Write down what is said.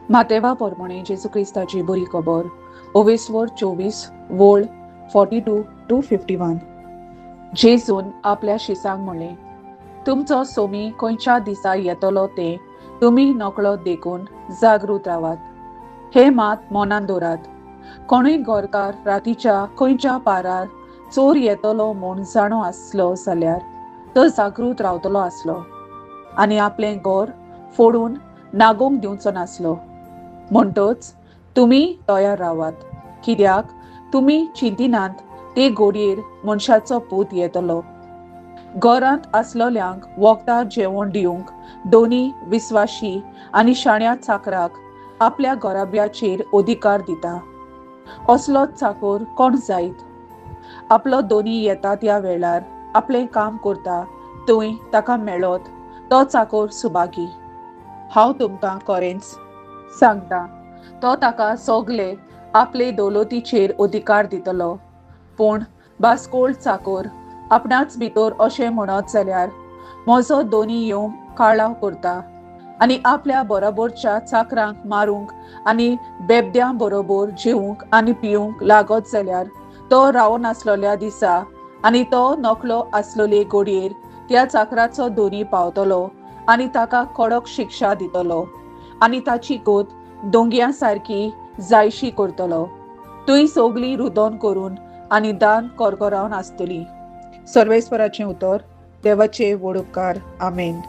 मातेवा पोरमणे जेजू क्रिस्ताची बरी खबर ओवेस्वर 24 वोळ 42 to 51. जेजून आपल्या शिसांक म्हणलें, तुमचो सोमी खंयच्या दिसा येतलो तें तुमी नकळो देखून जागृत रावात. हे मात मनान दवरात, कोणूय घरकार रातीच्या खंयच्या पारार चोर येतलो म्हूण जाणो आसलो जाल्यार तो जागृत रावतलो आसलो आनी आपलें घर फोडून नागोवंक दिवचो नासलो. म्हणटच तुमी तयार रावात, कित्याक तुमी चिंतिनात ते घडयेर मनशाचो पूत येतलो. घरांत आसलोल्यांक वखदां जेवण दिवंक दोनी विस्वाशी आनी शाण्या चाकराक आपल्या घराब्याचेर अधिकार दिता. असलोच चाकर कोण जायत आपलो दोनी येता त्या वेळार आपलें काम करता थंय ताका मेळत तो चाकर सुभागी. हांव तुमकां खरेंच सांगता, तो ताका सगले आपले दौलतीचेर अधिकार दितलो. पूण बास्कोळ चाकर आपणाच भितर अशें म्हणत जाल्यार म्हजो दोनी येवंक काळाव करता आनी आपल्या बरोबरच्या चाकरांक मारूंक आनी बेबद्यां बरोबर जेवंक आनी पिवंक लागत जाल्यार तो रावनासलेल्या दिसा आनी तो नकलो आसलेले घडयेर त्या चाकराचो दोनी पावतलो आनी ताका कडक शिक्षा दितलो आनी ताची गोत दोंग्या सारकी जायशी करतलो. तुय सगली रुदन करून आनी दान करकरावन आसतली. सर्वेस्वराचें उतर. देवाचे व्हड उपकार. आमेन.